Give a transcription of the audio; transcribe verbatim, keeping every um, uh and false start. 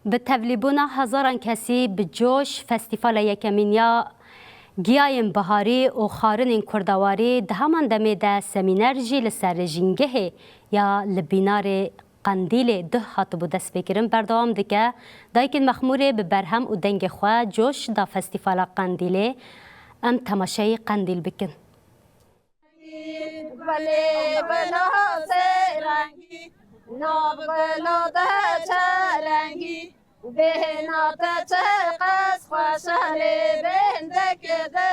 Bi tevlîbûna hezaran kesî bi coş festîfala yekemîn ya Giyayên Biharî û Xarinên Kurdawarî di heman demê de semîner jî li ser jîngehê ya li Bînarê Qendîlê duh hatibû destpêkirin berdewam dike. Dayikên Mexmûrê bi berhem û dengê xwe coş da festîfala Qendîlê. Em temaşeyî Qendîl bikin. Belê bela sê rengî, nav bela de çe rengî, bêhna te çe qas xweş e lê bêhn deke de